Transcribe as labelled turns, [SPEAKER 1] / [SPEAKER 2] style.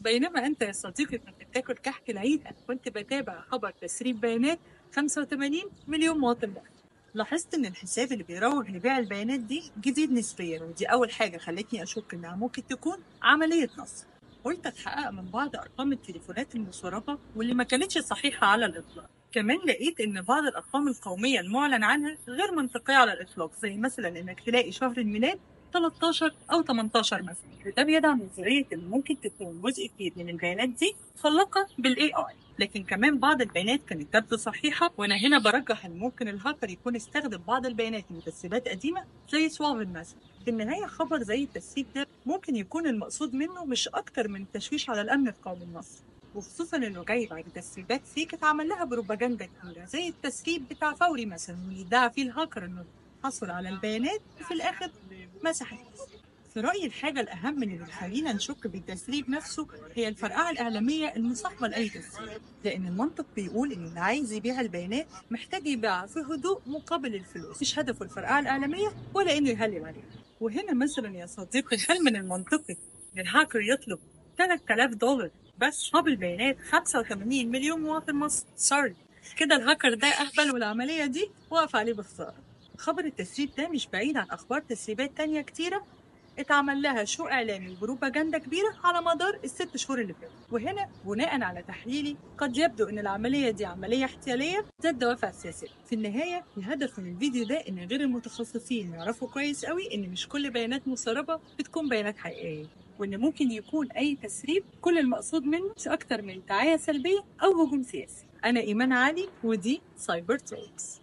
[SPEAKER 1] بينما أنت يا صديقي كنت بتاكل كحك العيد، أنا كنت بتابع خبر تسريب بيانات 85 مليون مواطن مصري. لاحظت إن الحساب اللي بيروج لبيع البيانات دي جديد نسبيا، ودي أول حاجة خلتني أشك إنها ممكن تكون عملية نصب. قلت أتحقق من بعض أرقام التليفونات المسربة واللي ما كانتش صحيحة على الإطلاق. كمان لقيت إن بعض الأرقام القومية المعلن عنها غير منطقية على الإطلاق، زي مثلا إنك تلاقي شهر الميلاد 13 أو 18 مثلا، وده بيدعم نظرية إن ممكن تكون جزء كبير من البيانات دي مخلقة بال AI. لكن كمان بعض البيانات كانت تبدو صحيحة، وأنا هنا برجح إن ممكن الهاكر يكون استخدم بعض البيانات من تسريبات قديمة زي سوافن مثلا. في النهاية خبر زي التسريب ده ممكن يكون المقصود منه مش أكتر من التشويش على الأمن القومي المصري، وخصوصا انه جاي بعد تسريبات fake اتعمل لها بروباجندا كبيرة زي التسريب بتاع فوري مثلا، واللي ادعى فيه الهاكر انه حصل على البيانات وفي الاخر مسح. في رأيي الحاجة الأهم اللي بتخلينا نشك بالتسريب نفسه هي الفرقعة الإعلامية المصاحبة لأي تسريب، لأن المنطق بيقول إن اللي عايز يبيع البيانات محتاج يبيعها في هدوء مقابل الفلوس، مش هدفه الفرقعة الإعلامية ولا إنه يهلل عليها. وهنا مثلا يا صديقي، هل من المنطقي إن الهاكر يطلب $3000 بس قابل بيانات 85 مليون مواطن مصري؟ sorry كده الهاكر ده أهبل والعملية دي واقف عليه بخسارة. خبر التسريب ده مش بعيد عن أخبار تسريبات تانية كتيرة اتعمل لها show إعلامي وبروباجندا كبيرة على مدار ال6 شهور اللي فاتوا. وهنا بناء على تحليلي قد يبدو إن العملية دي عملية احتيالية ذات دوافع سياسية. في النهاية الهدف من الفيديو ده إن غير المتخصصين يعرفوا كويس قوي إن مش كل بيانات مسربة بتكون بيانات حقيقية، وإن ممكن يكون أي تسريب كل المقصود منه مش أكتر من دعاية سلبية أو هجوم سياسي. أنا إيمان علي ودي Cyber Talks.